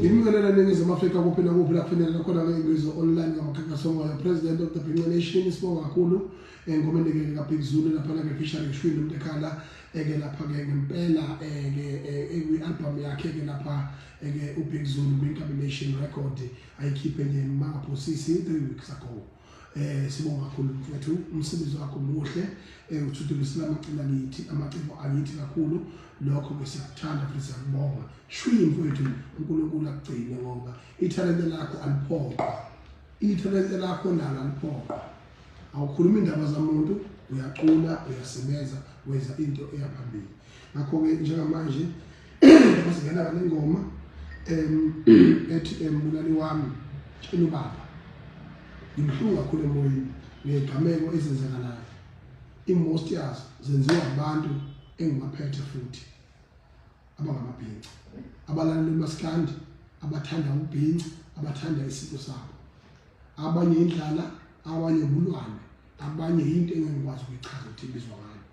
Ngibingelela eNingizimu Afrika kuphi nakuphi la kufinyelela khona ngizwe online ngamakhakha somoya President of the Bhinca Nation sibonga kakhulu engomeni ke ka Big Zulu lapha ke featuring Shwini uMntekhala eke lapha ke ngempela eke ekwi album yakhe ke lapha eke uBig Zulu kwi Nation Record ayikhiphe nje mangaphosisi 3 weeks ago. Sibonga kakhulu mfethu, umsebenzi wakho muhle, uthuthukisela amaciko akithi, amaciko akithi kakhulu. Lokho ke siyakuthanda futhi siyakubonga. Shwi mfethu, uNkulunkulu akugcine ngoba ithalente lakho aliphoqwa. Ithalente lakho nalo aliphoqwa. Awukhuluma indaba zamuntu, uyacula, uyasebenza, wenza into eyaphambili. Ngakho-ke njengamanje singena ngale ngoma ethi mbulali wami tshela ubaba. Ngibuhlungu kakhulu emoyeni ngey'gameko ezenzakalayo. I-most yazo zenziwa abantu engibaphethe futhi abangamabhinca, abalalela umaskandi, abathanda ukubhinca, abathanda isintu sabo. Abanye indlala, abanye ubulwane, abanye yinto engingikwazi ukuyichaza ukuthi ibizwa ngani.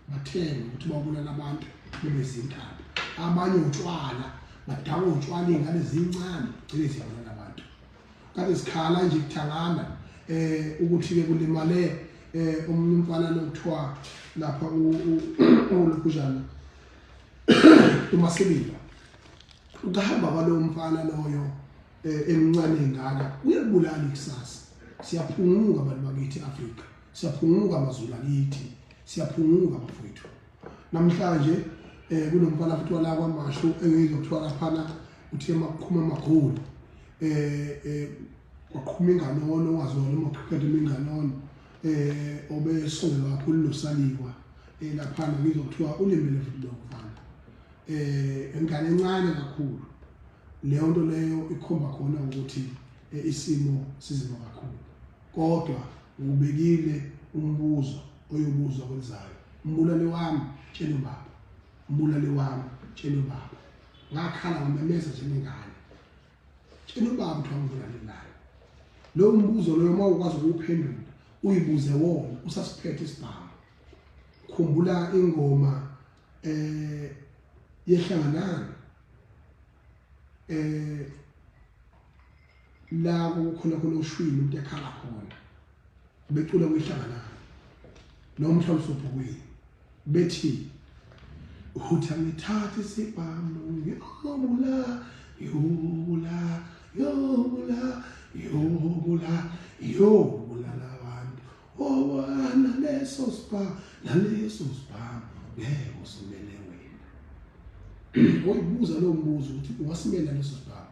Bathenge ukuthi babulala abantu bebe zinkabi. Abanye utshwala, badakwa utshwala iy'ngane zincane, gcine ziyabulala abantu. Kade sikhala nje kuthangana ukuthi ke kulimale omunye umfana lokuthiwa lapha ulokhujana uMasibila. Ukuhamba kwalowo mfana loyo emncane ingaka kuyabulala ikusasa. Siyaphunguka abantu bakithi Afrika, siyaphunguka amazulu akithi, siyaphunguka bafowethu. Namhlanje kunomfana futhi wala kwaMashu engizwa kuthiwa laphana uthe makuqhuma amagoli kwaqhuma inganono, ongaziwa noma uqhuphethe inganono obesondela kakhulu noSalikwa laphana ngizwa kuthiwa ulimele futhi lo mfana ingane encane kakhulu. Leyo nto leyo ikhomba khona ukuthi isimo sizima kakhulu, kodwa ubekile umbuzo oyobuzwa kwelizayo. Mbulali wami tshela ubaba, mbulali wami tshela ubaba. Ngakhala ngimemeza njengengane, tshela ubaba ukuthi wangibulalelayo. Lowo mbuzo loyo uma ukwazi ukuwuphendula uyibuze wona usasiphethe isibhamu. Khumbula ingoma yehlanganani la kukhona khona ushwini umuntu ekhala khona becula kuyihlanganani noma mhlawumbe sobhukwini bethi uthi angithathe isibhamu ngiyobula ngiyobula ngiyobula ngiyobula ngiyobulala abantu owana leso sibhamu naleso sibhamu ngeke usimele wena. Uyibuza lo mbuzo ukuthi ungasimela leso sibhamu?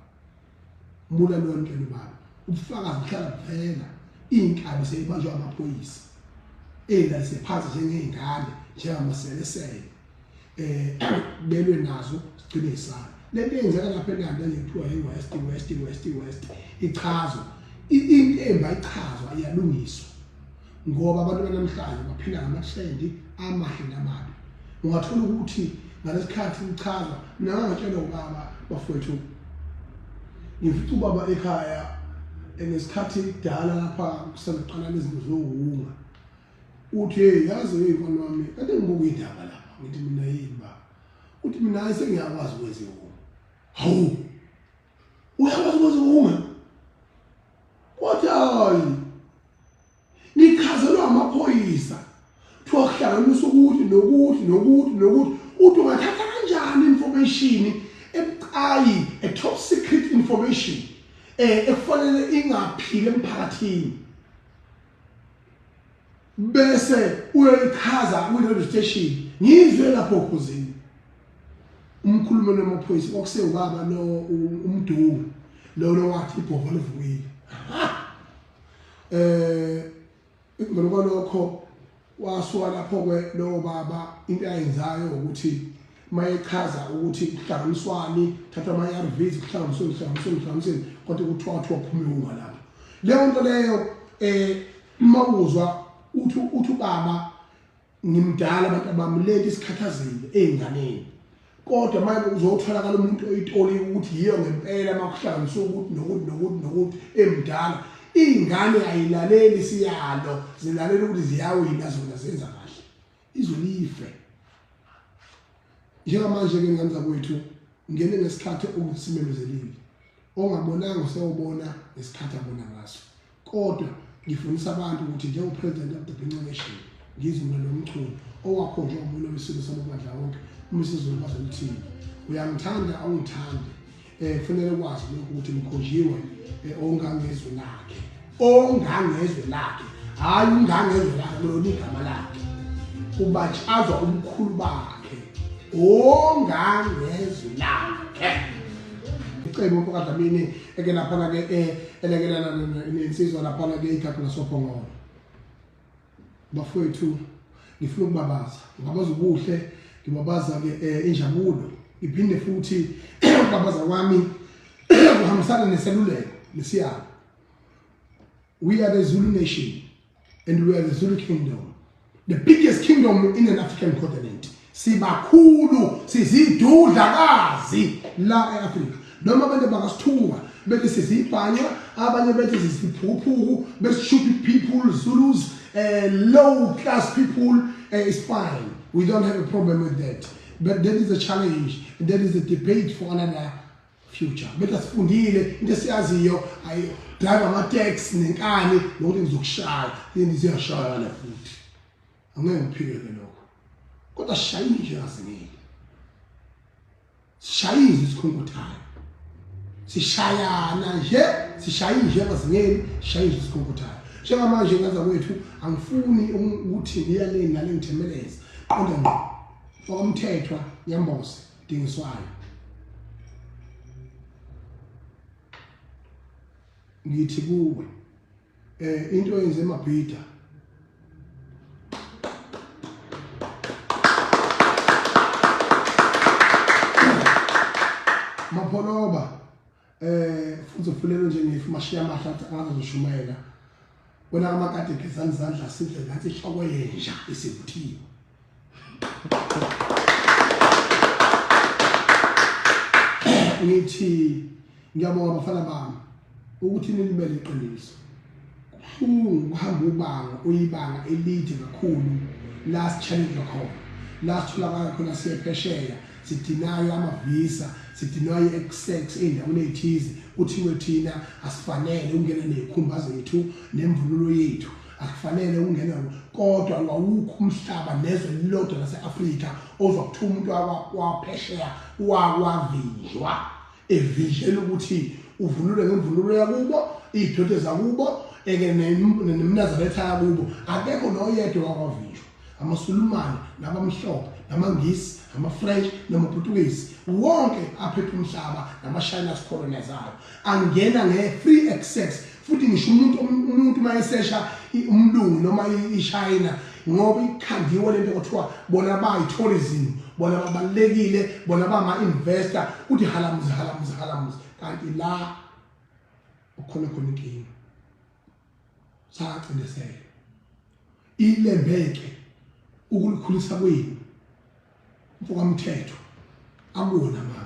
Mbulali wami tshela ubaba. Ubufakazi buhlala buvela, iy'nkabi seyibanjwa amaphoyisa ey'lalise phansi njengey'ngane njengamaselesele belwe nazo sigcine isala. Lento eyenzeka lapha eNanda nje kuthiwa i-West West West West ichazwa into emba ichazwa iyalungiswa ngoba abantu banamhlanje baphila ngamathrendi amahle namabi. Ungathola ukuthi ngalesikhathi kuchazwa mina ngangatshelwa ubaba bafowethu, ngifica ubaba ekhaya ngesikhathi kudala lapha kusaqala izinto zokuwunga, uthi hey yazi hey mfana wami kade ngibuka indaba lapha, ngithi mina yini baba? Uthi mina hayi sengiyakwazi ukwenza iwunga. Hawu, uyakwazi ukwenza iwunga? Wathi hayi ngichazelwa amaphoyisa kuthiwa kuhlanganisa ukuthi nokuthi nokuthi nokuthi. Uthi ungathatha kanjani information ebucayi, a top secret information ekufanele ingaphili emphakathini, bese uyoyichaza kwi-radio station. Ngizwe lapho okhuzini umkhulumeli wamaphoyisa kwakusewubaba lo uMdungu lo wathi ibhova livukile. Ngibona kwalokho wasuka lapho ke lowo baba, into ayenzayo ukuthi mayechaza ukuthi kuhlanganiswani, thatha ama-ARVs kuhlanganiswe kuhlanganiswe kuhlanganiswe, kodwa kuthiwa kuthiwa kuphume unga lapho. Leyo nto leyo mawuzwa uthi ubaba ngimdala abantu abami lento isikhathazile ey'nganeni, kodwa manje uzotholakala umuntu oyitoli ukuthi yiyo ngempela makuhlanganiswe ukuthi nokuthi nokuthi nokuthi emdala. Iy'ngane ayilaleli isiyalo, zilalela ukuthi ziyawina zona zenza kahle, izwe life. Njengamanje-ke ngane zakwethu, ngene ngesikhathi okusimemezelile. Ongabonanga useyobona ngesikhathi abona ngaso. Kodwa ngifundisa abantu ukuthi njengo-president of the Bhinca Nation ngizwe mina lo mculo owakhonjwa umuntu wesilo samabandla wonke uMisizulu kaZwelithini. Uyangithanda awungithandi kufanele ukwazi lokho ukuthi ngikhonjiwe ongangezwe lakhe ongangezwe lakhe hhayi ungangezwe lakhe lona igama lakhe ubatshazwa ubukhulu bakhe ongangezwe lakhe icebo mfokaDlamini eke laphana-ke elekelana nensizwa laphana-ke igagu lasophongolo bafowethu ngifuna ukubabaza ngibabaza ubuhle ngibabaza-ke injabulo ngiphinde futhi ukubabaza kwami kuhambisana neseluleko nesiyalo. We are the Zulu nation and we are the Zulu kingdom, the biggest kingdom in an African continent. Sibakhulu, sizidudlakazi la e-Afrika. Noma abantu bangasithuka bethi sizibhanqa, abanye bethi siziphukuphuku, bethi stupid people, Zulus, low class people, it's fine. We don't have a problem with that. But that is a challenge, and that is a debate for another future. Bethi asifundile into esiyaziyo ayi drive ama-taxi nenkani nokuthi ngizokushaya, yini ziyashayana futhi. Angeke ngiphike lokho. Kodwa sishayile nje ngazingile. Sishayile isikhonkothayo. Sishayana nje, sishayile nje abazingeli, sishayile isikhonkothayo. Njengamanje ngaza kwethu angifuni ukuthi ngiya le nale ngithemeleze. Qonda ngqo. Okomthethwa Nyambose Dingiswayo. Ngithi kuwe into oyenze eMabhida Mapholoba futhi ufulelwe njengefu mashiya amahlathi angazoshumayela wena amakade gezani izandla sidle ngathi ihloko yenja isivuthiwe. Ngithi ngiyabonga abafana bami ukuthi nilimele iqiniso. Kubuhlungu ukuhamba ubanga uyibanga elide kakhulu la si-challenge khona la sitholakala khona siye phesheya sidinayo ama-visa sidinayo i-access ey'ndaweni ey'thize kuthiwe thina asifanele ukungena ney'khumba zethu nemvunulo yethu akufanele ukungena kodwa wawukho umhlaba nezwe lilodwa lase-Afrika ozwa kuthiwa umuntu waphesheya wakwavinjwa evinjelwa ukuthi uvunule ngemvunulo yakubo iy'dodo zakubo eke nemnazaretha yakubo akekho noyedwa wakwavinjwa amaSulumane nabamhlophe namaNgisi amaFrench namaPutukezi wonke aphethe umhlaba namaShayina asicolonizayo angena nge-free access futhi ngisho umuntu uma esesha umlungu noma iShayina ngoba ikhandiwe lento kuthiwa bona bayi-tourism bona babalulekile bona bama-investor uthi halamuzi halamuzi halamuzi kanti la ukhona khona inkinga sacindezelwa ilembeke ukulikhulisa kwenu mfokamthetho akuwona mama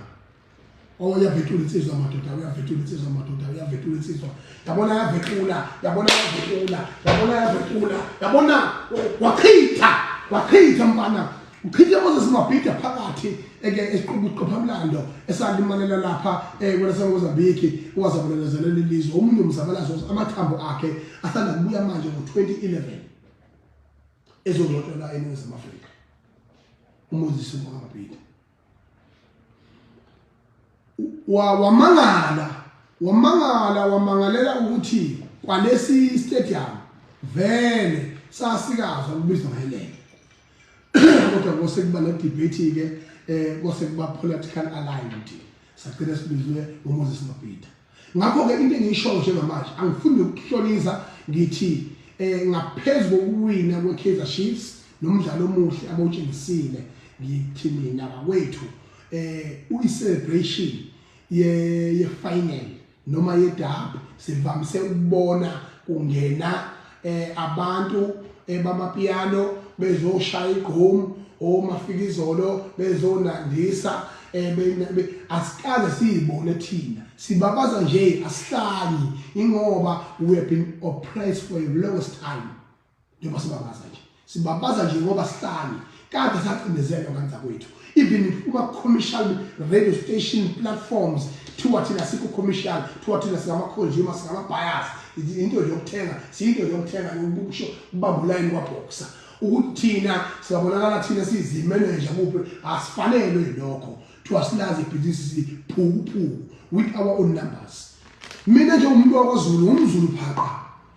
oyavetula insizwa madoda uyavetula insizwa madoda uyavetula insizwa yabona yavetula yabona yavetula yabona yavetula yabona wachitha wachitha mfana uchithe Moses Mabhida phakathi eke esiqubuqophamlando esalimalela lapha kwelaseMozambique owazabulalezelela ilizwe omunye umzabalazo amathambo akhe asanda kubuya manje ngo-2011 ezongcwatshwa la eNingizimu Afrika uMoses Mabhida wamangala wamangala wamangalela ukuthi kwalesi stadium vele sasikazwa kubizwa ngelembe kodwa kwase kuba ne-debate ke kwase kuba political aligned sagcina sibizwe ngoMoses Mabhida. Ngakho ke into engiyishoyo njengamanje angifuni ukuhloniza ngithi ngaphezu kokuwina kwe-Kaizer Chiefs nomdlalo omuhle abawutshengisile ngithi mina bakwethu uyi-celebration ye-final noma ye-derby sivamise ukubona kungena abantu bamapiano bezoshaya igqomu omafikizolo bezonandisa asikaze siyibone thina sibabaza nje asihlanyi ingoba we have been oppressed for a longest time njengoba sibabaza nje sibabaza nje ngoba sihlanyi. Kade sacindezelwa ngane zakwethu. Even kuma commercial radio station platforms thiwa thina sikho commercial, thiwa thina singama consumers, singama buyers. Into yokuthenga, siyinto yokuthenga yokusho kubamba ulayini kwaBoxer. Ukuthi thina singabonakala thina siyizimeneja kuphi asifanelwe yilokho. Thiwa silazi ibhizinisi siphukuphuku with our own numbers. Mina nje umuntu wakwaZulu, umZulu phaqa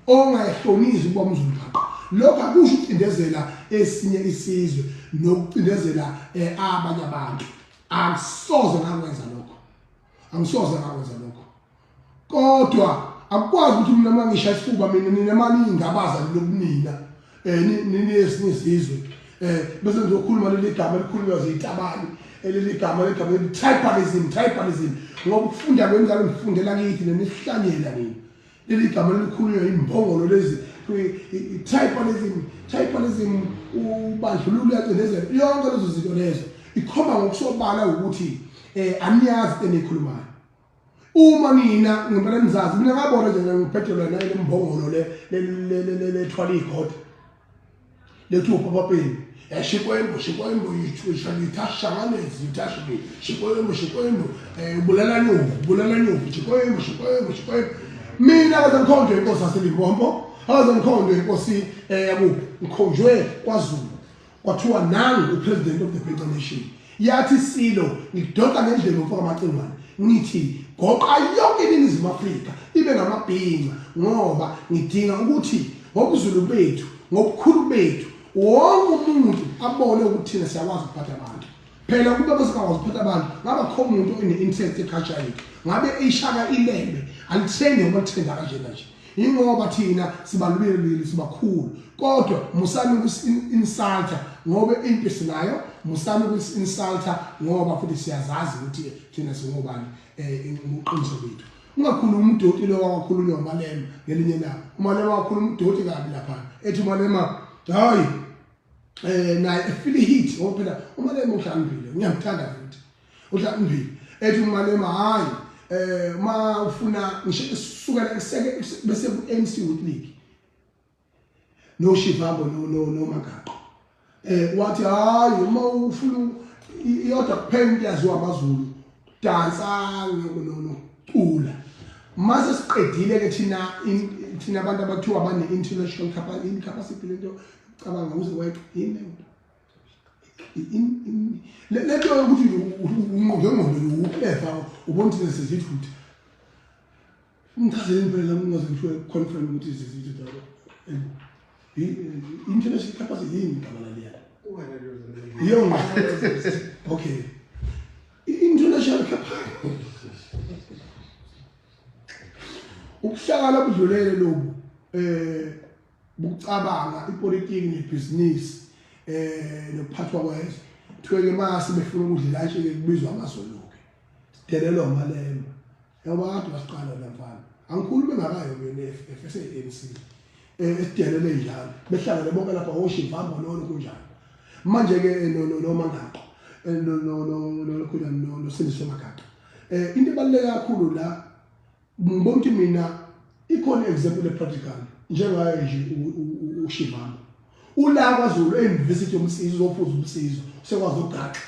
ongayihlonizi ukuba umZulu phaqa. Lokho akusho ukucindezela esinye isizwe nokucindezela abanye abantu. Angisoze ngakwenza lokho. Angisoze ngakwenza lokho. Kodwa akukwazi ukuthi mina uma ngisha isifuba mina nina mani ingabaza lokunina nesinye isizwe bese ngizokhuluma leli gama elikhulunywa ziyitabani leli gama legama tribalism, tribalism ngoba ukufunda kwenzalo ngifundela kithi nenihlanyela nina leli gama elikhulunywa imbongolo lezi tribalism, tribalism ubandlululo uyacindezela yonke lezo zinto lezo ikhomba ngokusobala ukuthi aniyazi enikhulumayo. Uma nina ngempela nizazi mina ngabona nje ngibhedelwa naye lembongolo le lethwala igoda lethu upapapeni Xikwembu Xikwembu yithashanganezi yithashimi Xikwembu Xikwembu ubulala nyuku ubulala nyuku Xikwembu Xikwembu Xikwembu mina akaze ngikhonjwe inkosi yaseLimpopo akaze ngikhonjwe inkosi yakuphi ngikhonjwe kwaZulu kwathiwa nangu upresident of the Bhinca Nation yathi silo ngidonsa ngendlela umfo kaMacingwane ngithi goqa yonke iNingizimu Afrika ibe ngamabhinca ngoba ngidinga ukuthi ngobuzulu bethu ngobukhulu bethu wonke umuntu abone ukuthi thina siyakwazi ukuphatha abantu. Phela ukuba besingakwazi ukuphatha abantu ngabe akho umuntu one-interest eculture yethu ngabe ishaka ilembe alithengi ngoba lithenga kanjena nje ingoba thina sibalulekile sibakhulu kodwa musani ukusi-insulta ngoba impi sinayo musani ukusi-insulta ngoba futhi siyazazi ukuthi thina singobani ngoqiniso bethu. Ungakhulumi udoti lo wakhulunywa uMalema ngelinye ilanga. UMalema wakhuluma udoti kabi lapha ethi uMalema hayi naye efeel heat ngoba phela uMalema uhlakaniphile ngiyamthanda futhi uhlakaniphile ethi uMalema hayi uma ufuna ngisho esukela eseke bese ku ANC Youth League no Shivambo no no no Magaqa wathi hayi uma ufuna iyodwa kuphela into yaziwa amaZulu dansa no cula mase siqedile ke thina thina abantu abathiwa bane intellectual capacity lento cabanga uze wayiqine lento yokuthi ngengqondo uclever ubona thina sizithutha ngichazele impela ngingaze ngisho conference ukuthi sizithutha international capacity yini igama laliya iyo okay international capacity ukuhlakala budlulele lobu bucabanga ipolitiki nebhizinisi nokuphathwa kwezwe kuthiwe ke mase befuna ukudla ilantshi ke kubizwa amaZulu ke sidelelwa uMalema yabo kade wasiqala la mfana angikhulumi ngakayo mina ne-FF ese-ANC esidelele njalo behlangene bonke lapha oShivambo lolo kunjalo manje ke noMangaqa no noSindiswa Magaqa into ebaluleke kakhulu la ngibona ukuthi mina ikhona example epractical njengayo nje uShivambo ula kwaZulu e-university yomsizo uzophuza umsizo usekwazi ukugaxa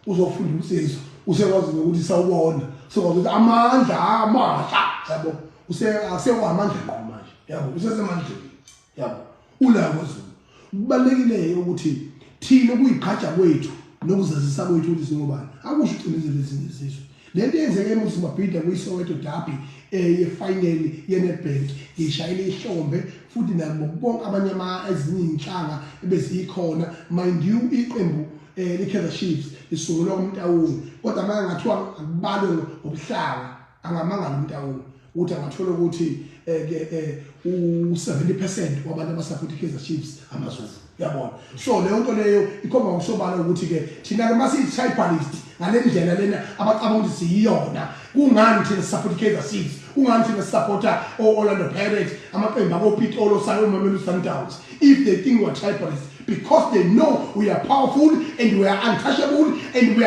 uzofunda umsizo usekwazi nokuthi sawubona usekwazi ukuthi amandla amasha yabo usekwamandla ngqo manje yabo usesemandleni yabo ula kwaZulu kubalekile ukuthi thina ukuyigqaja kwethu nokuzazisa kwethu ukuthi singobani akusho ucinezele ezinye izizwe lento yenzeke emuzi mabhida kuyiSoweto derby ye-final ye-Nedbank ngishayele ihlombe futhi nabo bonke abanye ezinye inhlanga ebezikhona mind you iqembu liKaizer Chiefs lisungulwa uMtaung kodwa manje ngathiwa akubalwe ngobuhlanga angamangala uMtaung ukuthi angathola ukuthi ke u-70% wabantu abasupport iKaizer Chiefs amaZulu uyabona so leyo nto leyo ikhomba ngokusobala ukuthi ke thina ke masiyi-tribalist ngale ndlela lena abacabanga ukuthi siyiyona kungani thina sisupport iKaizer Chiefs kungani thina sisupporta o-Orlando Pirates amaqembu akoPitolo sayo Mamelodi Sundowns if they think we are tribalists because they know we are powerful and we are untouchable and we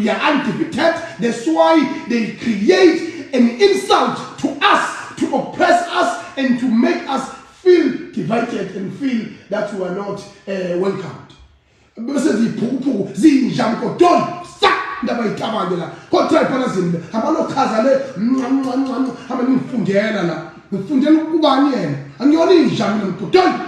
are undefeated. That's why they create an insult to us, to oppress us and to make us feel divided and feel that we are not welcomed. Bese ziphukuphuku zinja mgodoni sa indaba yitabane la. Kodwa tribalism le abalochaza le nca nca nca hamba ningifundela la. Ngifundela ukubani yena? Angiyona inja mina mgodoni.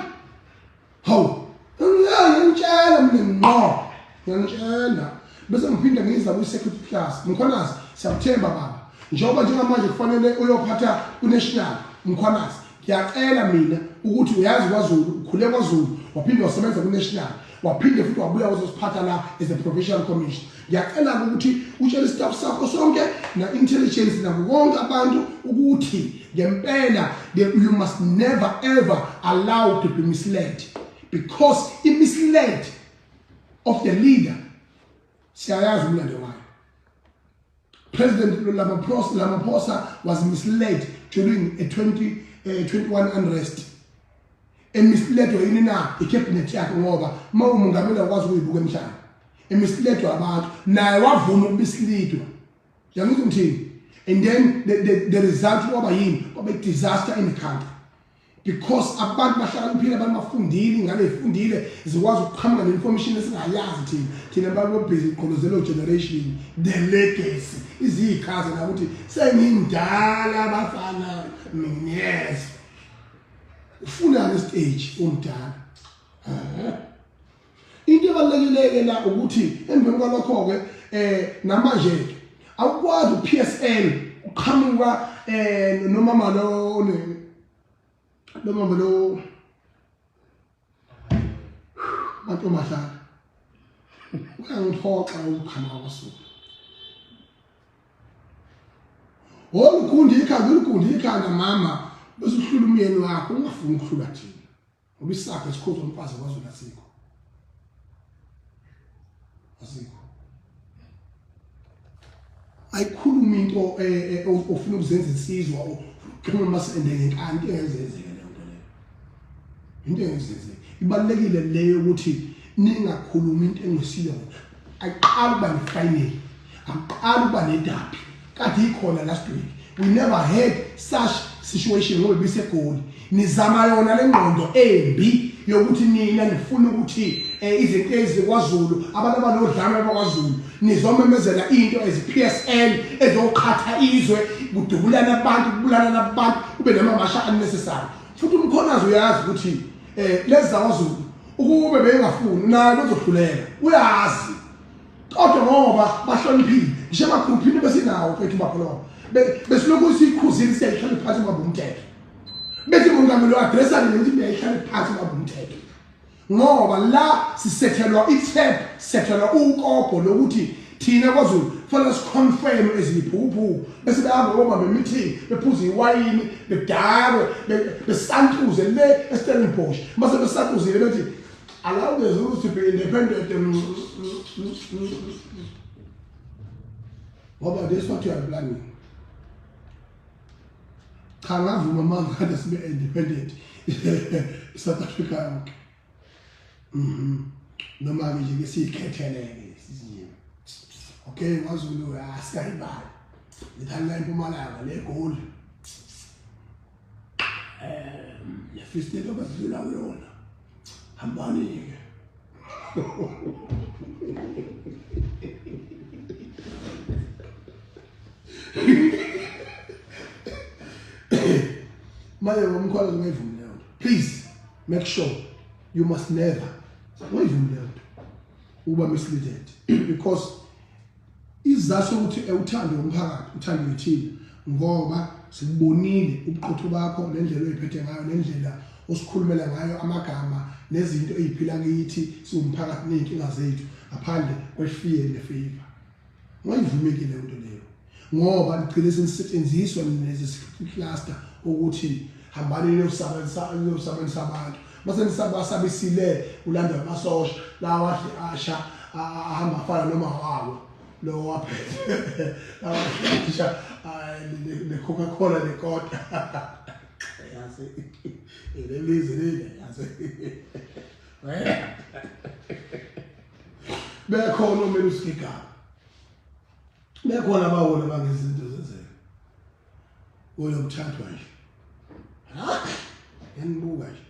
Hawu. Ngiyangitshela mina ngqo. Ngiyangitshela. Bese ngiphinde ngiza kwi-security class. Mkhwanazi siyakuthemba baba. Njengoba njengamanje kufanele uyophatha ku-national Mkhwanazi. Ngiyacela mina ukuthi uyazi kwaZulu, ukhule kwaZulu, waphinde wasebenza ku-national, waphinde futhi wabuya wazosiphatha la as a provincial commissioner. Ngiyacela ukuthi utshele istaff sakho sonke na-intelligence nabo bonke abantu ukuthi ngempela you must never ever allow to be misled because i-misled of the leader siyayazi umlando wayo. President Ramaphosa was misled during a 21 unrest. Emisledwa yini na icabinet yakhe ngoba uma umongameli akwazi ukuyibuka emhlaba. Emisledwa abantu naye wavuma ukubislidwa. Yangizwa ngithini? And then the result kwaba yini? Kwaba disaster in the country. Because abantu bahlakaniphile, abantu bafundile, ingane ifundile zikwazi ukuqhamuka ne-information esingayazi thina. Thina babobhizi igqolozelo generation, the legacy iziyichaza la ukuthi sengindala bafana yes. Ufunani stage umdala? Into ebalulekile-ke la ukuthi emveni kwalokho-ke namanje awukwazi u-PSL uqhamuka nomama lo lo mama lo mantombazana uyangiphoxa ukuqhamuka kwasuku. Olukhunda ikhanda, olukhunda ikhanda mama, bese uhlula umyeni wakho ungafuni ukuhlula thina. Ngoba isakhe esikhulu somfazi kwaZulu asikho. Asikho. Ayikhuluma into ofuna ukuzenza insizwa ukhuluma masende ngenkani into engenzeke leyo nto leyo. Into engenzeke. Ibalulekile leyo ukuthi ningakhulumi into engesiyona. Ayiqali ukuba ne-final. Akuqali ukuba nedabi. Kade ikhona last week. We never had such situation ngoba ibiseGoli. Nizama yona le ngqondo embi yokuthi nina nifuna ukuthi izinto ezikwaZulu, abantu abanodlame bakwaZulu, nizomemezela into as PSL ezoqhatha izwe, kudubulana abantu, kubulalana abantu, kube namamasha unnecessary. Futhi uMkhonazi uyazi ukuthi lezi zakwaZulu ukube bengafuni naye bezohluleka. Uyazi. Kodwa ngoba bahloniphile, ngisho emagruphini besinawo mfethu bakhona. Besilokhu siyikhuzile siyayihlala phansi ngoba umthetho. Bethi mongameli u-addressa nini ukuthi niyayihlala phansi ngoba umthetho. Ngoba la sisethelwa i-trap, sisethelwa ukobho lokuthi thina kwaZulu kufanele siconfirm eziyiphukuphuku bese behamba bobamba meeting bephuza iwayini bedakwe besantuze le eStellenbosch mase besantuzile bethi allow the Zulus to be independent ngoba that's what you are planning. Cha ngavuma manje kade sibe independent South Africa yonke. Noma ke nje ke siyikhethele ke sizinye. Okay kwaZulu asikayibali. Ngithanda impumalanga le Goli. Le Free State abadlula kuyona. Hambani ke. Manje ngomkhwalo ungayivumi leyo nto. Please make sure you must never ungayivumi leyo nto ukuba misleaded because isizathu sokuthi uthando umphakathi uthando yithina ngoba sikubonile ubuqotho bakho nendlela oyiphethe ngayo nendlela osikhulumela ngayo amagama nezinto eziphila kithi siwumphakathi nezinkinga zethu ngaphandle kwefear nefavor. Ungayivumeki leyo nto leyo ngoba ligcine senisetshenziswa lezi cluster ukuthi hambani niyosabelisa niyosabelisa abantu mase nisabasabisile ulandwa amasosha lawa ahle asha ahamba afana noma wawo lo waphethe lawa ahle asha ne Coca-Cola nekota yazi lelizwe leli yazi bekhona umelusi Gigaba bekhona abaholi abangezinto zenzeka uyokuthathwa nje ha yanibuka nje.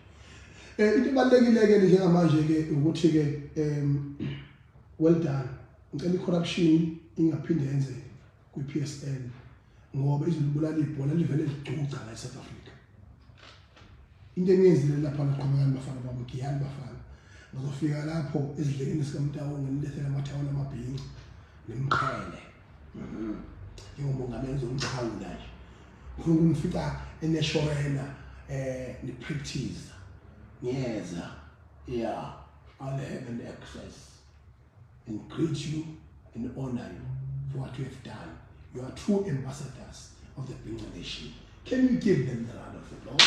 Into ebalulekile ke njengamanje ke ukuthi ke well done. Ngicela i-corruption ingaphinde yenzeke kwi-PSL ngoba izolibulala ibhola livele ligcuca la eSouth Africa. Into engiyenzile lapha naqhubekani bafana bami giyani bafana. Ngizofika lapho ezidlekeni sikaMtawu ngilethele amathawula amabhinci nemqhele. Njengomongameli ngizomxhawula nje. Ngifuna ukumfica eneshorena ne-practice. Ngiyeza. Yeah, I'll have an access and greet you and honor you for what you have done. You are true ambassadors of the Bhinca Nation. Can you give them the round of applause?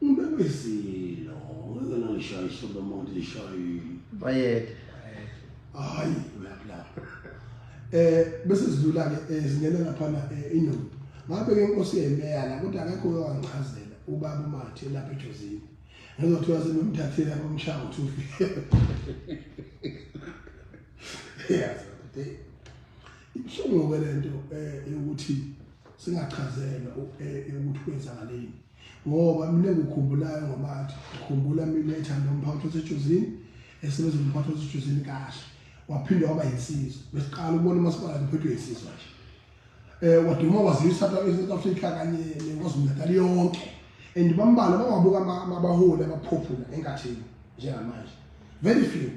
Umbekwe ngeke ngishaye isobo umuntu lishaye. Bayede. Hayi, uyaphila. Bese sidlula ke singena lapha iNumbu. Ngabe ke inkosi yemeya la kodwa akekho owangichazela ubaba uMathe lapha eJozini. Ngizothiwa sebemthathile abamshaya ngo 250. Yes, ibuhlungu ke lento yokuthi singachazelwa ukuthi kwenzakaleni. Ngoba mina engikukhumbulayo ngoMathe, ngikhumbula mina ethanda umphakathi waseJozini, esebenza umphakathi waseJozini kahle. Waphinde waba yinsizwa. Besiqala ukubona umasipala uphethwe yinsizwa nje. Waduma wazisa eSouth Africa kanye neKwaZulu-Natal yonke. And bambalwa bangabuka abaholi abaphophula enkathini njengamanje. Very few.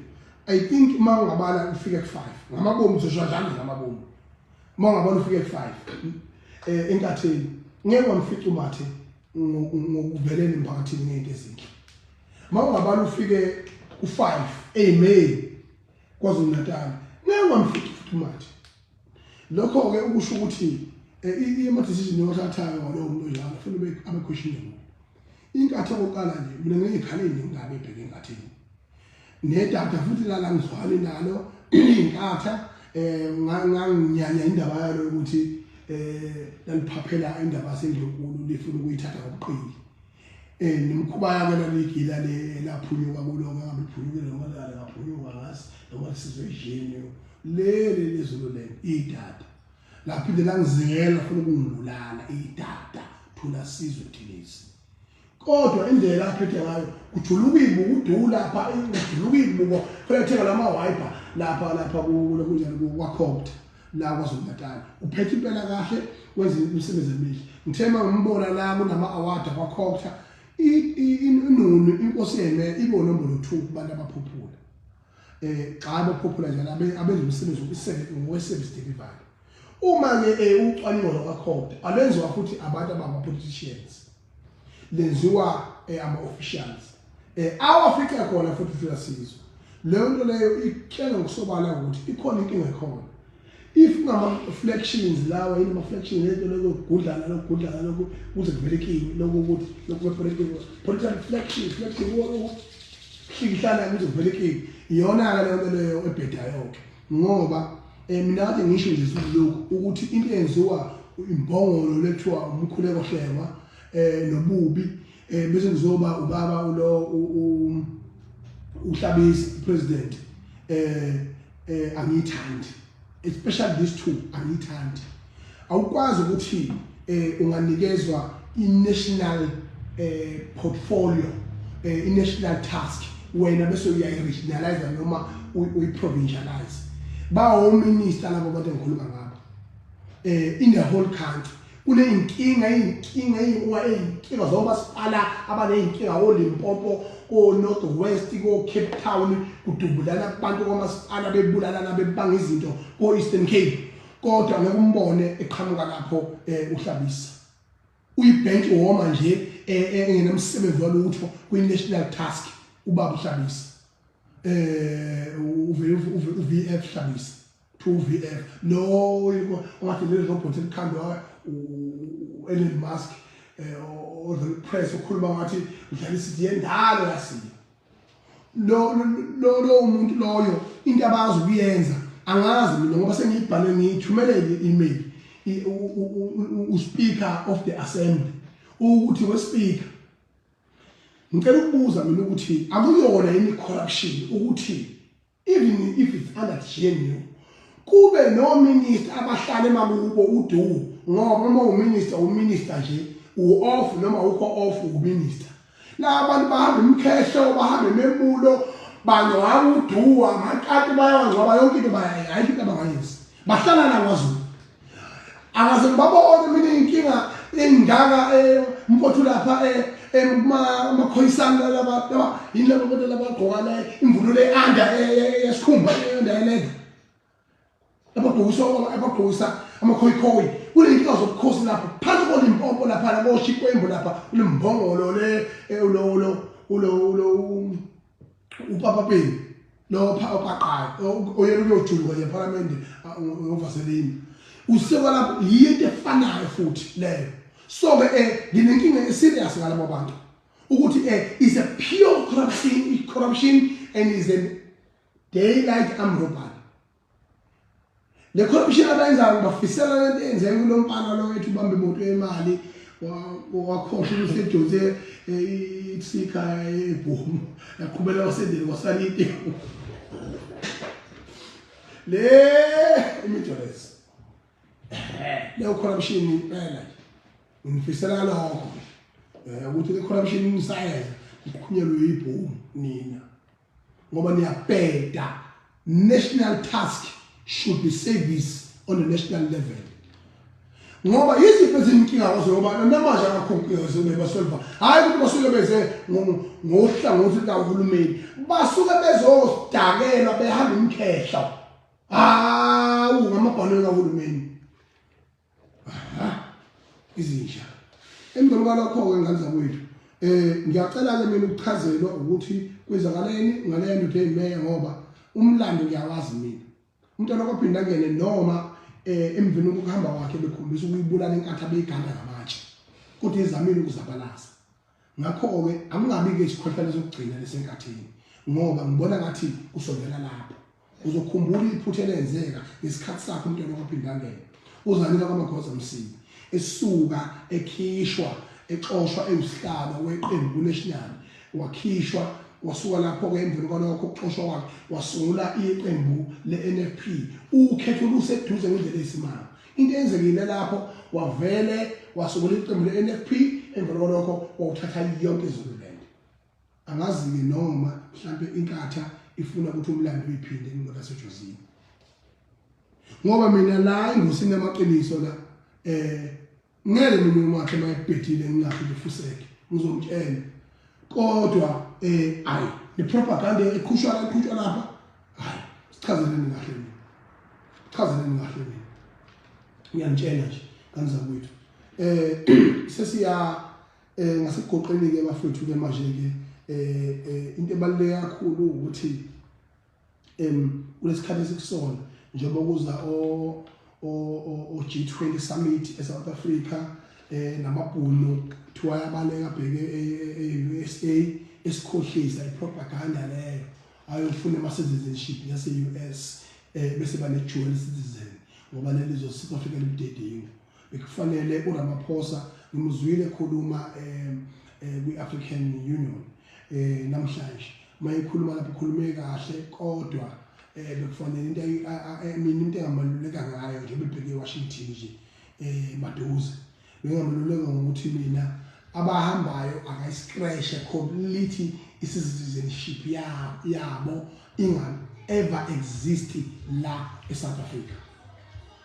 I think uma ungabala ufike ku5 ngamabomu uzosho njalo ngamabomu. Uma ungabala ufike ku5 enkathini ngeke wamfica uMathe ngokuvelela emphakathini ngento ezinhle. Uma ungabala ufike ku5 eMay KwaZulu-Natal ngeke wamfica futhi uMathe. Lokho ke ukusho ukuthi ima decision yothathayo ngalowo muntu onjalo kufanele ube abe questionable. Inkathi okokuqala nje mina ngiyikhala eziningi ebheke enkathini. Nedata futhi lala ngizwani nalo inkatha nganginyanya indaba yalo ukuthi laliphaphela indaba sendlunkulu lifuna ukuyithatha ngobuqili. Nemikhuba yake laligila le laphunyuka kulo ngabe iphunyukile noma lale ngaphunyuka ngazi noma lisizwe igenio leli lezulu lento idada laphinde langizingela funa ukungibulala idada thula sizwe Buthelezi. Kodwa indlela aphethe ngayo kujuluka ibuko udula lapha kujuluka ibuko kufanele thenga lama wiper lapha lapha kunjani kwaCopt la KwaZulu-Natal. Uphethe impela kahle wenza imisebenzi emihle. Ngithe mangimbona la kunama award akwaCopt inunu inkosi yeme ibo nombolo 2 kubantu abaphuphula. Xa bephuphula nje abenza umsebenzi ngowe-service delivery. Uma ke ucwaningo lwakwaCopt alwenziwa futhi abantu abangama politicians. Lenziwa ama officials. Awafika khona futhi thula sizwe. Leyo nto leyo ikutshela ngokusobala ukuthi ikhona inkinga ekhona. If ngama reflections lawa yini ama reflections lento lokugudlana lokugudlana lokhu kuze kuvele kimi lokhu ukuthi lokhu political reflection reflection hlikihlana kuze kuvele kimi iyona ke leyo nto leyo ebhedayo ke ngoba mina kade ngisho nje lokhu ukuthi into eyenziwa imbongolo lethiwa umkhuleko hlengwa nobubi bese kuzoba ubaba ulo uHlabisa president angiyithandi especially these two angiyithandi. Awukwazi ukuthi unganikezwa i-national portfolio i-national task wena bese uyayi-regionalize noma uyi-provincialize. Bawo minister labo bantu engikhuluma ngabo in the whole country kuneyinkinga inkinga inkinga zomasipala abaneyinkinga oLimpopo ko-North West ko-Cape Town kudubulana abantu kwamasipala bebulalana bebanga izinto ko-Eastern Cape kodwa ngeke umbone eqhamuka lapho uHlabisa uyibench woma nje engenamsebenzi walutho kwi-national task ubaba uHlabisa uVF Hlabisa 2VF lo ungathi le robot elikhandwa Elon Musk or press ukhuluma ngathi udlala isithi yendalo yasiyo lo lo lo umuntu loyo into abazi ukuyenza angazi mina ngoba sengiyibhale ngiyithumelele i-email u-speaker of the assembly ukuthi we speaker ngicela ukubuza mina ukuthi akuyona yini corruption ukuthi even if it's under GNU Kube nominister abahlala emakubo udu ngoba uma uminister uminister nje u-off noma ukho off uminister. La bantu bahamba imkhehlo bahamba imemulo bangcwaba uduwa amakati bayawangcwaba yonke into bayayenza ayikho into abangayenzi. Bahlala la kwaZulu. Akaze ngibabone mina inkinga engaka eh, mfowethu lapha eh, eh, amakhoyisana laba laba yini laba bantu labagqoka la imvunulo e-under yesikhumba e-under yeleda abagqokisa abagqokisa amakhoyikhoyi kuney'nkinga zobukhosi lapho phansi kolimpopo lapha koshikwembu lapha ulimbongolo le ulo ulo ulo ulo upapapeni lo opaqayo oyena ukuyojuluka nje ephalamende ngovaselini useka lapho yinto efanayo futhi leyo so ke eh nginenkinga eserious ngalabo bantu ukuthi eh is a pure corruption corruption and is a daylight armed robbery Le corruption abayenzayo bafisela lento eyenzeke kulo mfana lo ethi ubambe imoto yemali wakhohlwa ukuthi edonse eh, isika ebhomu yaqhubela wasendele kwasala iteku le imijolezi leyo corruption impela nje ngifisela lokho eh, ukuthi le corruption nisayenza niqhunyelwe ibhomu nina ngoba niyabheda national task should be service on the national level ngoba yiziphi ezinkinga kwazo ngoba namanje akakho basolva hhayi ukuthi basuke beze ngohlangothi likahulumeni basuke bezosidakelwa behamba imkhehlo hawu ngamabhanoyi kahulumeni izinja emveni kwalokho-ke ngane zakwethu um ngiyacela-ke mina ukuchazelwa ukuthi kwenzakaleni ngaleyo ndoda eyimeya ngoba umlando ngiyawazi mina umntwana kwaphinda angene noma um emveni kokuhamba kwakhe bekhombisa ukuyibulala inkatha beyiganda ngamatshe kodwa izamile ukuzabalaza Ngakho-ke akungabi-ke isikhohlwane sokugcina lesenkathini ngoba ngibona ngathi kusondela lapho. Uzokhumbula iphutha elenzeka ngesikhathi sakhe umntwana wakwaPhindangene. Uzanika kwaMaghoza Msibi esuka ekhishwa exoshwa ewusihlalo weqembu kuNational wakhishwa wasuka lapho-ke emveni kwalokho ukuxoshwa kwakhe wasungula iqembu le-NFP ukhetho luseduze ngendlela eyisimanga Into eyenzekile lapho wavele wasungula iqembu le-NFP emva kwalokho wawuthatha yonke iZululand. Angazi-ke noma mhlampe inkatha ifuna ukuthi umlando uyiphinde ngolwasejozini. Ngoba mina la ingosini yamaqiniso la eh ngeke mina umakhe mayebhedile ngingathi ngifuseke ngizomtshela kodwa eh ayi le propaganda eqhushwa la eqhutshwa lapha hayi sichazeleni kahle mina chazeleni kahle mina ngiyanitshela nje ngane zakwethu eh sesiya eh ngasegoqeni ke bafethu ke manje ke eh, eh into ebaluleke kakhulu ukuthi em kulesikhathi esikusona njengoba kuza o o G20 summit eSouth Africa eh namabhunu kuthiwa ayabaleka bheke e-USA esikhohlisa ipropaganda leyo ayofuna ama-citizenship yase-US eh bese bane dual citizen ngoba leli zwe South Africa libudedengu bekufanele uRamaphosa ngimuzwile ekhuluma eh, eh kwi-African Union eh namhlanje mayekhuluma lapho ukhulume kahle kodwa eh bekufanele into mina into engamaluleka ngayo nje bebheke eWashington nje eh maduze bengamaluleka ngokuthi mina abahambayo akayiscratch completely i-citizenship yabo inga ever exist la eSouth Africa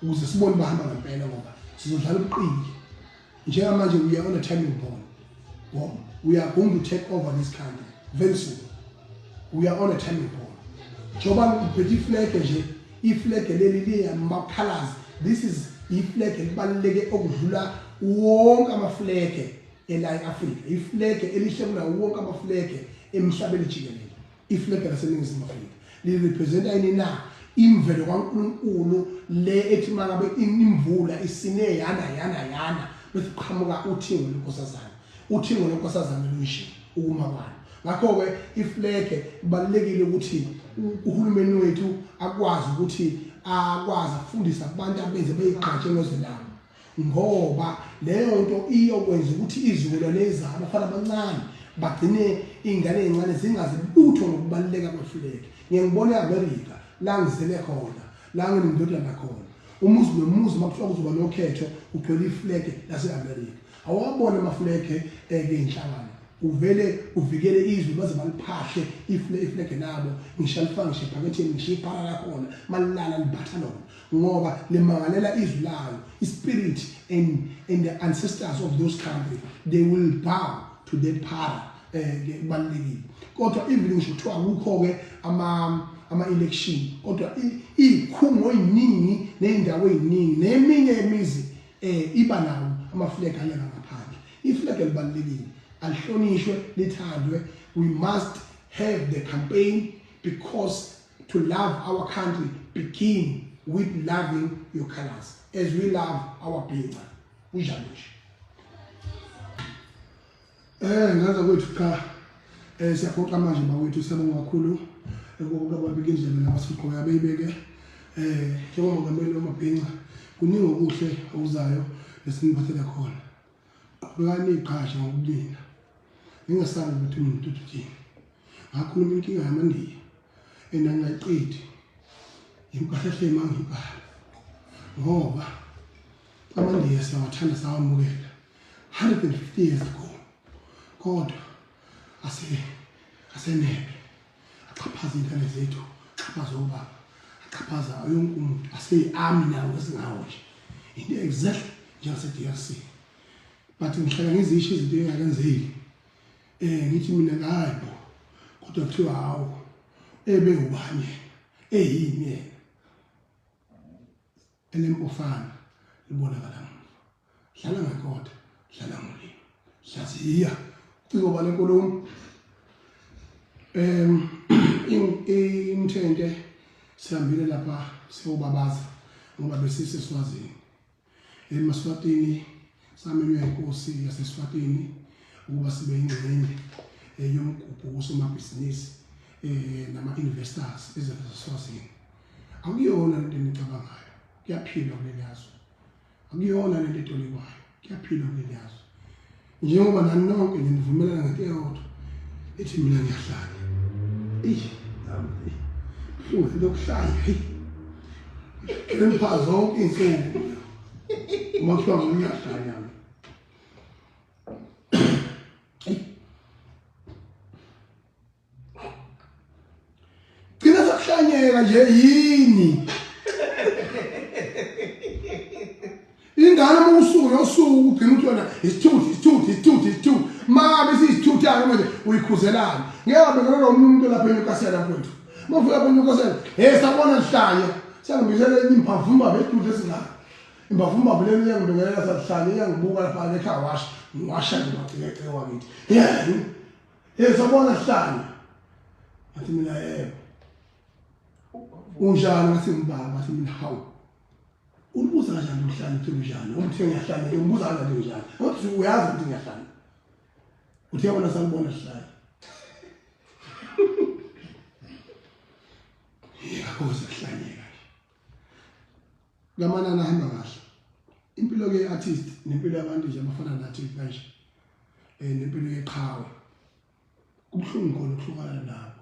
ukuze sibone bahamba ngempela ngoba sizodlala ubuqili njengamanje we are on a timing bomb bomb we are going to take over this country very soon we are on a timing bomb njengoba ngiphethe iflag nje iflag leli liyama-colors this is iflag elibaluleke okudlula wonke amaflege ela e-Afrika iflege elihle kunawo wonke amaflege emhlabeni jikelele iflege laseNingizimu Afrika lirepresenta ini na imvelo kaNkulunkulu le ethi mangabe imvula isine yana yana yana bese qhamuka uthingo lenkosazana uthingo lenkosazana lunje ukuma kwalo ngakho-ke iflege kubalulekile ukuthi uhulumeni wethu akwazi ukuthi akwazi akufundise abantu abenze beyigqaje ngezwe labo ngoba leyo nto iyokwenza ukuthi izizukulwane ezayo abafana abancane bagcine iy'ngane ey'ncane zingazi lutho ngokubaluleka kwefulegi ngiye ngibone e-amerika la ngizele khona La nginendodana khona. Umuzi nomuzi makuthiwa kuzoba nokhetho ugcwele iflege lase-America. Awabona amaflege eke inhlangano. Uvele uvikele izwe baze baliphahle iflege labo ngisho alifake ngisho ephaketheni ngisho iphara lakhona malilala libatha lona ngoba limangalela izwi layo ispirit and the ancestors of those country they will bow to that para eh kubalulekile kodwa even ngisho kuthiwa akukho ke ama ama election kodwa izikhungo eziningi nezindawo eziningi neminye imizi eh iba nawo ama flag aleka ngaphandle iflag elibalulekile alihlonishwe lithandwe. We must have the campaign because to love our country begin with loving your colors as we love our bhinca. Kunjalo nje. Ngaza kwethu cha siyaphoqa manje bakwethu, siyabonga kakhulu ukuba babike indlela nabasiqoya beyibeke njengomongameli wamabhinca. Kuningi okuhle okuzayo esiniphathele khona. Qhubekani niyiqhashe ngokubina, ningasabi ukuthi umuntu uthini. Ngakhuluma inkinga yamandiya and angayiqedi ngimkahle hle mangibhala ngoba amandiya siyawathanda, sawamukela 150 years ago, kodwa asenebe axhaphaza iy'ngane zethu, axhaphaza obaba, axhaphaza yonke umuntu, aseyi-army nawo esingawo nje into exactly njengase-DRC. But ngihlala ngizisho izinto engakenzeki, ngithi mina hayi bo, kodwa kuthiwa hawu ebe ubani yena eyini yena elempofana libonakala ngemuva. Dlala ngenkotha, dlala ngolimi, hlaziya uciko bale nkulumo. Imthente sihambile lapha siyobabaza ngoba besiseswazini emaswatini, samenywa inkosi yaseswatini ukuba sibe ingxenye yomgubho wosomabhizinisi nama-investors ezaseswazini. Akuyona lento enicabangayo, kuyaphilwa kuleliyazwe. Akuyona lento etolikwayo, kuyaphilwa kuleliyazwe. Njengoba nani nonke nje nivumelana ngento eyodwa ithi mina ngiyahlanya. Eyi buhlungu into yokuhlanya, heyi ngipha zonke iy'nsuku uma kuthiwa ngiyahlanya. Gcina sekuhlanyeka nje yini ingane uma usuku nosuku ugcina uthi wena isithuthi isithuthi isithuthi isithuthi mabe isiyisithuthana manje uyikhuzelani. Ngeke wabekelelwa omunye umuntu lapha eNewcastle mfowethu. Uma ufika lapha eNewcastle, hey sabona lihlanya, siyangibizela enye imbavumbavu esithuthi esingaka. Imbavumbavu lena iyangibingelela sahlanya, iyangibuka lapha ekhaya washa ngiwasha nje macekeceke wakithi. Yeah. Hey sabona sihlanya. Ngathi mina yebo. Unjani? Ngathi ngibaba. Ngathi mina hawu. Ulibuza kanjani umhlanje uthi unjani? Uthi ngiyahlanya, ngibuza kanjani unjani? Uthi uyazi ukuthi ngiyahlanya. Uthi yabona salibona sihlanya. Yebo sekuhlanyeka nje. Lamanani ahamba kahle. Impilo ke artist nempilo yabantu nje abafana nathi kanje. Nempilo yeqhawe. Kubuhlungu khona ukuhlukana nabo.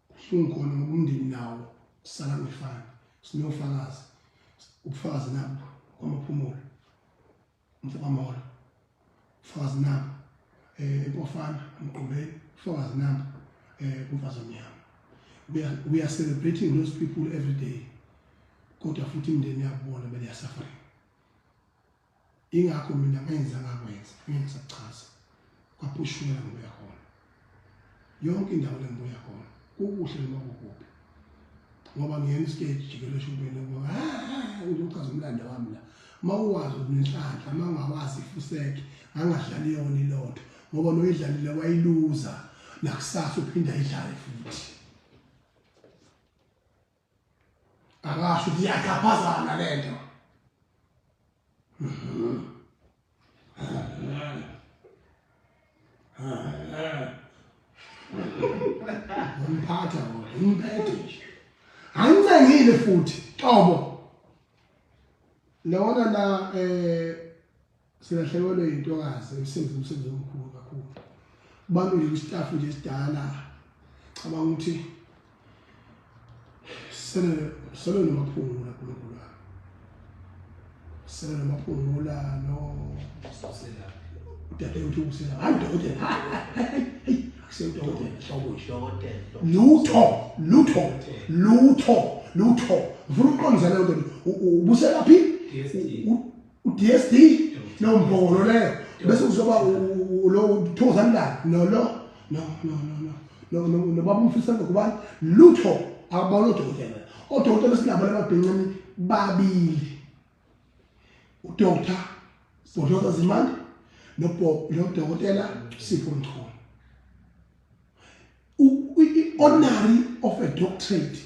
Kubuhlungu khona ngoba umndeni nawo usala ngefani. Sinofakazi. Ubufakazi nabo kwamaphumulo. Mfokamolo. Ubufakazi nabo eMpofana uMgqumeni, ubufakazi nabo kuMfazi Omnyama. We are celebrating those people every day. Kodwa futhi imindeni yabona bele ya suffering. Ingakho mina ngenza ngakwenza, ngiyakuchaza. Kwaphushula ngibuya khona. Yonke indawo lengibuya khona, kukuhle noma kukubi. Ngoba ngiyena istage jikelele eshubeni ngoba ngizochaza umlando wami la. Mawuwazi unenhlanhla, mawungawazi ifuseke, ngangadlali yona ilotho ngoba noyidlalile wayiluza nakusasa uphinda ayidlale futhi. Akasho ukuthi iyachaphazana lento. Umphatha wona, umphethe nje. Angincengile futhi, qobo. Lona la silahlekelwe yintokazi emsebenzi, umsebenzi omkhulu kakhulu. Abantu nje kwistaff nje esidala cabanga ukuthi Sele sele nomaphungula uNkulunkulu wami. Sele nomaphungula no udade uthi usela hayi dokotela hayi hayi akusiyo udokotela hlobo nje. Dokotela. Lutho lutho lutho lutho. Ngifuna ukuqondisa leyo nto ubuselaphi DSD. u-DSD no mbhokolo leyo bese kuzoba lo Thokozani la no lo no no no no no no nobaba umfisa ngokubani lutho akubona odokotela odokotela esinabo lababhincane babili uDr Bhodloza Zimande nodokotela Sipho Mchunu i-honorary of a doctorate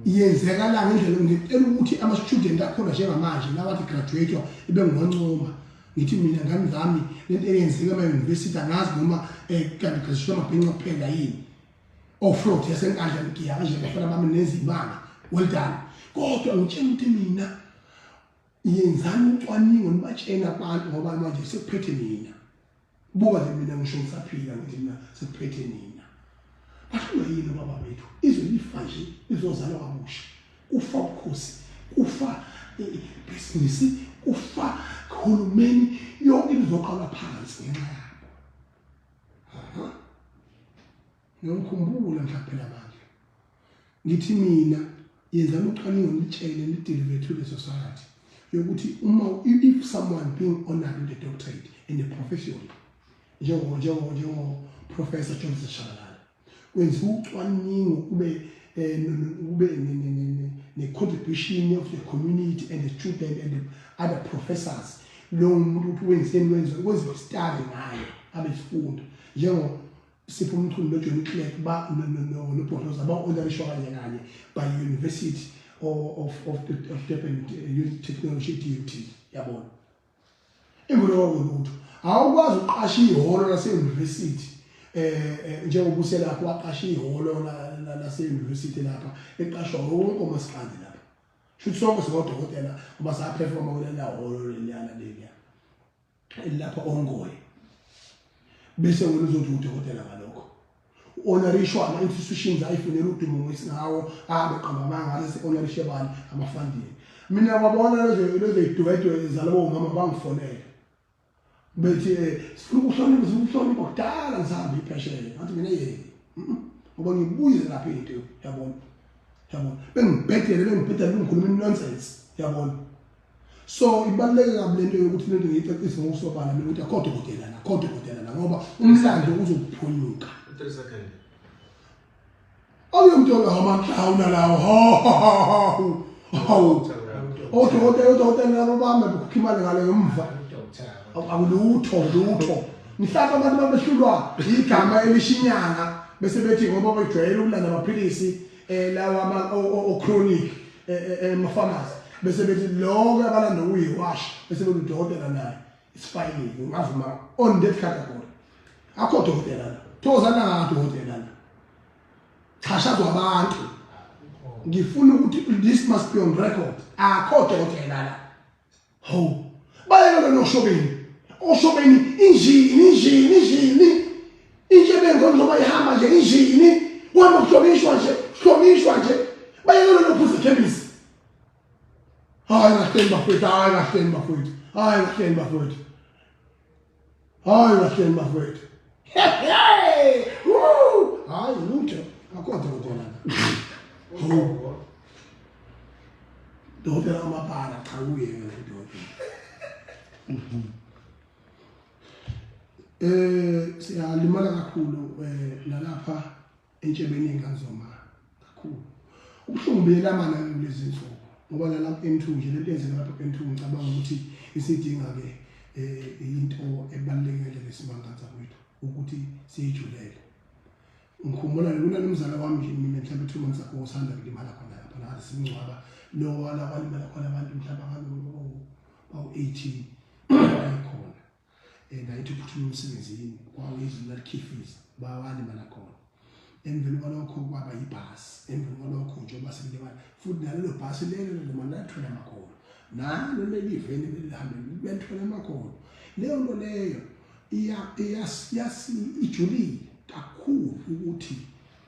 yenzeka la ngendlela ngicela ukuthi ama-student akhona njengamanje lawa athi graduate ibe ngiwancoma ngithi mina ngani zami lento eyenzeka ema-university angazi noma um kanti graduate amabhinca kuphela yini offroad yasenkandla ngigiya kanje bafana bami nezimanga well done kodwa ngitshela ukuthi mina yenzani ucwaningo nibatshena abantu ngoba manje sekuphethe nina buka nje mina ngisho ngisaphila ngithi mina sekuphethe nina bahlulwa yini obaba bethu izwe lifa nje lizozalwa kabusha kufa ubukhosi kufa ibhizinisi kufa uhulumeni yonke into izoqalwa phansi ngenxa yabo ngiyokhumbula mhla kuphela amandla ngithi mina yenzani ucwaningo nitshele nideliver to the society yokuthi uma if someone being honored with a doctorate in a profession njengo njengo njengo professor Johnson Shabalala kwenziwa ucwaningo kube eh, kube ne contribution of the community and the student and the other professors lo muntu ukuthi wenzeni wenze kwenziwa study ngayo abesifundo njengo Sipho Mchunu noJohnny Clegg ba noBhodloza ba-honorishwa kanye kanye by University of, of, of Durban eh, Technology DUT yabona imvulo lutho awukwazi ukuqasha ihholo lase-university eh, eh njengoba uselapho waqasha ihholo lase-university lapha eqashwa wonke umasikandi lapha shuthi sonke singodokotela ngoba saphefoma kulela hholo leliyana leliya elilapha ongoye bese wena uzothi udokotela ngalokho u-honorishwa ama-institutions ayifunela udumo ngesingawo ahambe qamba amanga alese honorishe bani ama-funding mina kwabona lezo yidwedwe zalabo mama bangifonela bethi eh, sifuna ukuhlonipha sifuna ukuhlonipha kudala ngisahambe iphesheya ngathi mina yeye ngoba ngibuyize lapha into yabona yabona bengibhedele bengibhedele bengikhuluma nonsense yabona so ibaluleke kabi lento yokuthi lento ngiyicacise ngokusobala mina ukuthi akho dokotela la akho dokotela la ngoba umlando uzophunyuka 3 second awuyomthola amaklawuna lawo hawu odokotela odokotela labo bame bekhokha imali ngale ngemva akulutho lutho mhlawumbe abantu babehlulwa igama elishinyanga bese bethi ngoba bejwayele ukulanda amaphilisi um lawa o-chronic emafamasi bese bethi lokho abalanda ukuyiwasha bese bethi udokotela naye isifayile ungavuma on that category akho dokotela la thokozana ngadokotela la chashazwa abantu ngifuna ukuthi this must be on record akho dokotela la Hawu. Bayeke noshobeni. Oshobeni injini injini injini. Intshebenzo njengoba ihamba nje injini. Kuhamba kuhlonishwa nje, kuhlonishwa nje. Bayeke nophuza ekhemisi. Hayi kahleni bafowethu, hayi kahleni bafowethu. Hayi kahleni bafowethu. Hayi kahleni bafowethu. Hey! Woo! Hayi lutho. Akho dokotela. Hawu. Dokotela amabhala cha kuye yena udokotela. Eh siyalimala kakhulu eh nalapha entshebeni yenganzoma kakhulu. Ubuhlungu buyelamana kulezi nsuku ngoba nalapha ku-N2 nje lento yenzeka lapha ku-N2 ngicabanga ukuthi isidinga ke eh into ebaluleke ngendlela esimangaza kwethu ukuthi siyijulele. Ngikhumbula kunanomzala wami nje mina mhlawumbe 2 months ago osanda kulimala khona lapha nathi simngcwaba lo wala kwalimala khona abantu mhlawumbe abantu bawu-18 wayekhona and ayithi uphuthuma emsebenzini kwawuyizulu lalikhifiza bawalimala khona emveni kwalokho kwaba yibhasi emveni kwalokho njengoba sekulimala futhi nalelo bhasi lelo noma lathwele amakhono nalo leli veni lelihambe belithwele amakhono leyo nto leyo ijulile kakhulu ukuthi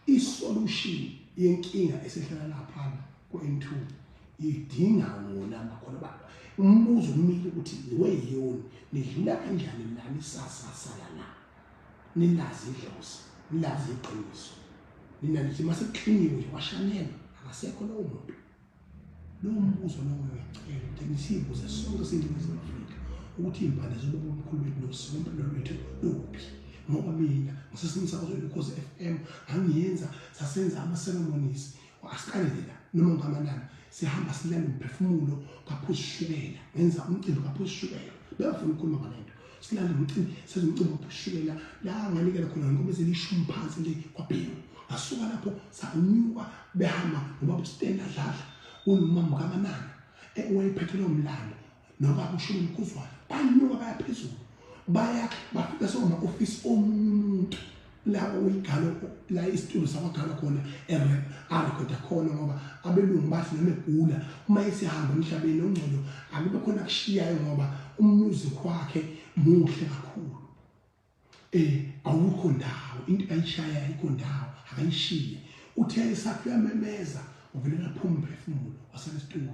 isolution yenkinga esehlala laphana ku-N2 idinga wona amakhono. Umbuzo umile ukuthi weyoni nidlula kanjani nani sasasala la nilazi idlozi nilazi iqiniso nina nithi uma sekukliniwe nje kwashanelwa akasekho lowo muntu. Lowo mbuzo lowo ngiyacela ukuthi nisibuze sonke siyiNingizimu Afrika ukuthi iy'mpande zobaba omkhulu bethu nosikompilo lwethu luphi, ngoba mina ngisesemsakazweni Ukhozi FM ngangiyenza sasenza ama-ceremonies asiqalele la noma ngamanani sihamba silanda umphefumulo kaphuzishukela ngenza umcimbi kaphuzishukela bengafuni ukukhuluma ngale nto silanda umcimbi senza umcimbi kaphuzishukela la nganikela khona ngenkomo ezilishumi phansi le kwabhengu ngasuka lapho sanyuka behamba nobaba uStella Dladla unomama kaManana owayephethe lowo mlando nobaba uShumi Mkhuzwana banyuka baya phezulu baya bafika sokuma-ofisi omunye umuntu la uyigalo la isitulo sakwagalo khona arekhoda khona ngoba abelungu bathi noma egula uma esehamba emhlabeni ongcono akube khona akushiyayo ngoba umusic wakhe muhle kakhulu. Awukho ndawo into ayishaya ayikho ndawo akayishiye uthe esakhe uyamemeza uvele laphuma umphefumulo wasala isitulo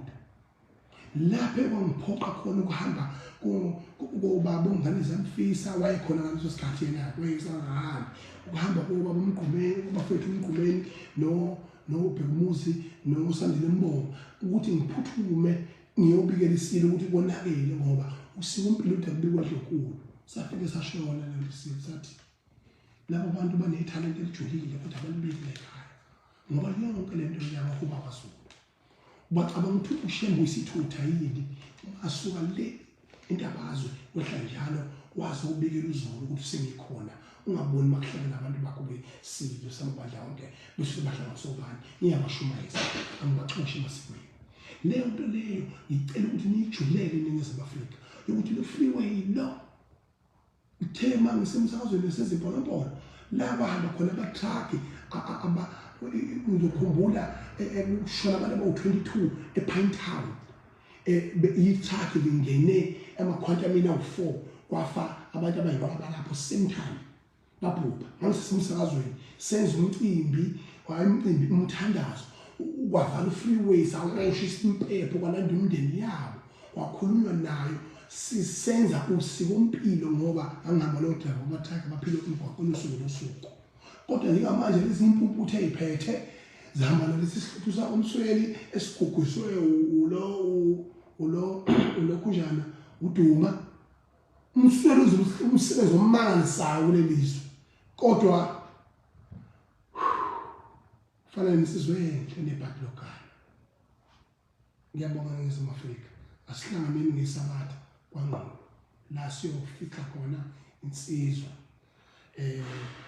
lapho ekwangiphoqa khona ukuhamba kobaba ongane zamfisa wayekhona ngaleso sikhathi yena wayesangahambi ukuhamba kobaba umgqumeni ubafethu umgqumeni no nobhekumuzi nosandile mbongo ukuthi ngiphuthume ngiyobikela isilo ukuthi konakele ngoba usiko impilo ude kubikwa dlonkulu safike sashona lelo silo sathi labo bantu banethalente elijulile kodwa balibili ekhaya ngoba yonke lento yabahuba kwaZulu bacabanga ukuthi uShembe uyisithutha yini asuka le intabazwe wehla njalo wazi ubikela uZulu ukuthi sengikhona ungaboni makuhlangana abantu bakho besizwe samabandla wonke bese bahlanganiswa ubani ngiyabashumayeza angibaxoshi emasikweni leyo nto leyo ngicela ukuthi niyijulele iNingizimu Afrika yokuthi lo freeway lo uthe uma ngisemsakazweni wasezimpolompolo la kwahamba khona abatruck ngizokhumbula kushona abantu abawu-22 ePine Town i-truck lingene emakhwantamini awu-4 kwafa abantu abayinqwaba lapho same time babhubha. Ngangisesemsakazweni senza umcimbi waye umcimbi umthandazo kwavala u-freeway sawosha isimpepho kwalanda imindeni yabo kwakhulunywa nayo sisenza usikompilo ngoba angihamba lo driver ama-truck baphile emgwaqweni usuku nosuku kodwa njengamanje lezi impumputhe ey'phethe zihamba nalesi sihluthu sakomsweli esigugiswe ulo ulo ulokhunjana uduma umsweli umsebenzi omangalisayo kuleli zwe kodwa kufanele nisizwe enhle nebhadi lokala. Ngiyabonga Ningizimu Afrika, asihlanganeni ngeSabatha kwaNgqulu la siyofica khona insizwa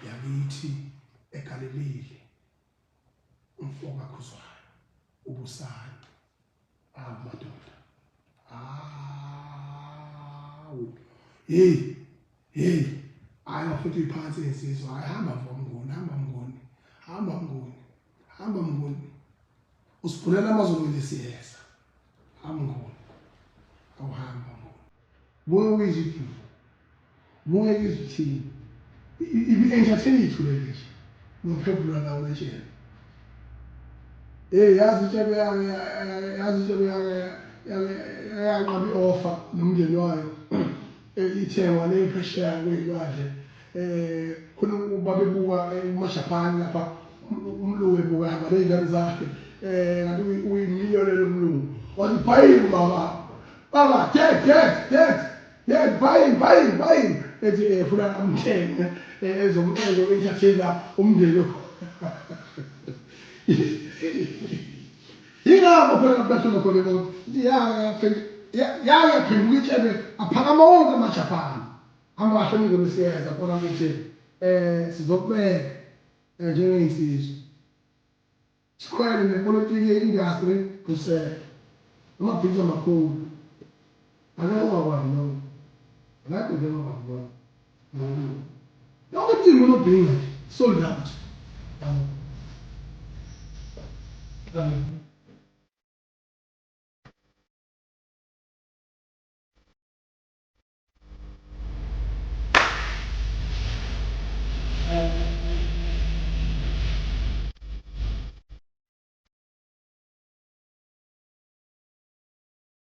yakithi egalelile umfo kaKhuzwayo uBusani. Awu madoda, awu hey hey, hayi bafethu iphansi insizwa, hayi hamba mfo Mnguni, hamba Mnguni, hamba Mnguni, hamba Mnguni, usibhulela amazulu nje siyeza, hamba Mnguni, awuhamba Mnguni, buye uyizwe buye izwe thini ibi-entertain ithule nje nophebhula lawo letshela. Hey yazi intshebe yake yazi intshebe yake yanqaba i-offer nomndeni wayo ithengwa le phesheya kwey'lwandle khona babebuka kumaJapan lapha umlungu ebuka hamba ney'ngane zakhe ngathi uyimillionaire umlungu wathi bhayini baba baba dad dad dad dad bhayini bhayini bhayini ethi funa amthenge ezo-entertainer umndeni. Yingakho phela ngabahlula khona imoto yake yaphenduka itshebe aphakama wonke amaJapani angahle ngizobe siyeza khona ukuthi sizokubeka njengey'nsizwa sikhwele nepolitiki ye-industry kusele amabhizinisi amakhulu akekho ongakwazi lokho akekho nje ongakwazi lokho yonke imicimbi unobhinqa nje sold out yabo.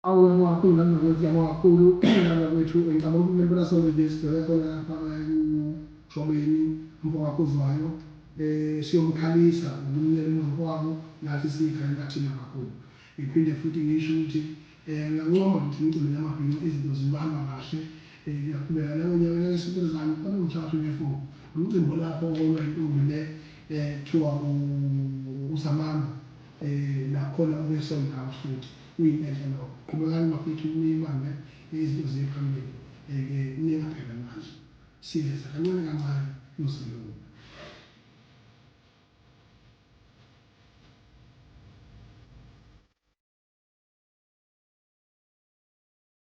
Awu ngiyabonga kakhulu ngane zakwethu, ngiyabonga kakhulu ngane zakwethu. Ngicabanga ukuthi kule mpelasonto nje sigcwele khona lapha kuShobeni umfo kaKhuzwayo. Siyomkhalisa ngokumnikela umfowabo nathi siyikhaya likaThinah kakhulu. Ngiphinde futhi ngisho ukuthi ngiyancoma ngithi emicimbini yamabhinca izinto zihamba kahle. Ngiyaqhubeka nangonyaka nangesonto elizayo khona ngomhla ka-24 umcimbi olapho oholwa intombi le kuthiwa uZamambo nakhona ube sold out futhi kuyinto enhle lokho. Qhubekani bafethu niyibambe izinto ziye phambili ke ningaphelelwa amandla. Siyeza kancane kancane kuzolunga.